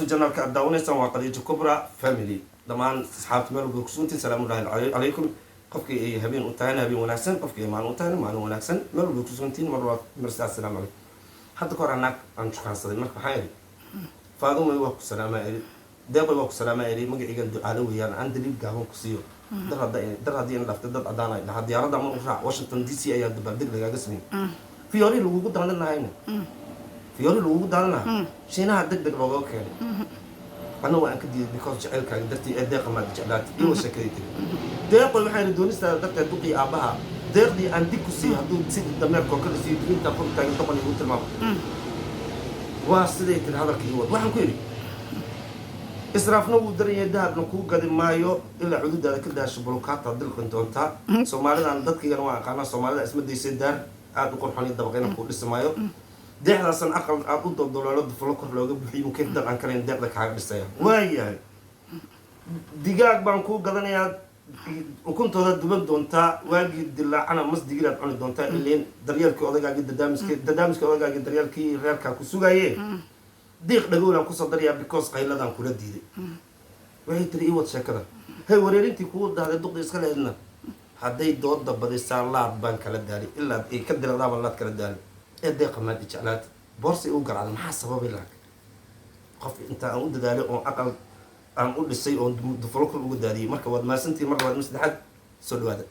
Channelka aad daawanaysaan waa Qadiijo Kubra Family. Dhammaan asxaabta meel walba kusugantiin, salaamu llaahi calaykum. Qofkii ay habeen u tahayna habeen wanaagsan, qofkii ay maalin u tahayna maalin wanaagsan. Meel walba kusugantiin, mar waa marsa, assalaamu calaykum. Hadda ka hor anaag aan shukaansaday. Marka waxaan idhi, "Faadumay, waa ku salaamaa," idhi. "Deeqoy, waa ku salaamaa," idhi. Magaciigan Ducaalo weeyaan, aan daliil gaaban ku siiyo. Dar hadda dar haddii in dhaftay dad cadaan ay dhahaa, diyaaradda ama u raac Washington DC ayaa dabaaldeg lagaaga sameeyey, fiyoori lagugu daadan lahayna, fiyoori lagugu daadan lahaa, Shiinaha deg deg looga keenay. Anna waa aan ka diiday because jaceylkaaga dartii. Ee deeqa, maad jeclaatay? Iyo sheekadii tiri. "Deeqoy," waxaan idhi, "doonistaada darteed duqii aabbaha deeqdii aan dig ku siiyo, hadduu sidii dameerkoo kale siiyo diinta kor taagan doqon igu tilmaamo." Waa siday tiri hadalkii wad. Waxaan ku yidhi, "Israafna wuu daran yahay, dahabna kuu gadi maayo ilaa cududaada ka daasho, bulukaataad dilqin doontaa. Soomaalidan dadkaygana waa aqaanaa, Soomaalida isma daysay, daar aada u qurxon iyo dabaqayna kuu dhisi maayo. Deexdaasan aqal aad u daldaloolo, dufulo kor looga buxiyo, mukeef dan aan kalayn deeqda kaaga dhisaya. Waayahay, digaag baan kuu gadanayaa, ukuntooda duban doontaa, waagii dilaacana mas digiraad cuni doontaa. Ileen daryeelkii odagaagii, dadaamiski dadaamiskii odagaagii, daryeelkii reerkaa ku sugaye, diiq dhagowlaan kusoo darayaa because qayladaan kula diiday." Waxay tiri, "Ii wad sheekada." "Hey, wareerintii kuu dahday duqdii iska leheydna, hadday dooda badisaa laad baan kala daalay, ilaa ay ka dilaqdaabaan laad kala daalay. Ee deeqa, maad ijeclaata?" Boorsay u garacda. Maxaa sababay laag qof inta aan u dadaalay oon aqal aan u dhisay oon dufulo kor uga daadiyey? Marka waad mahadsantihin mar labaad, mar saddexaad, soo dhawaada.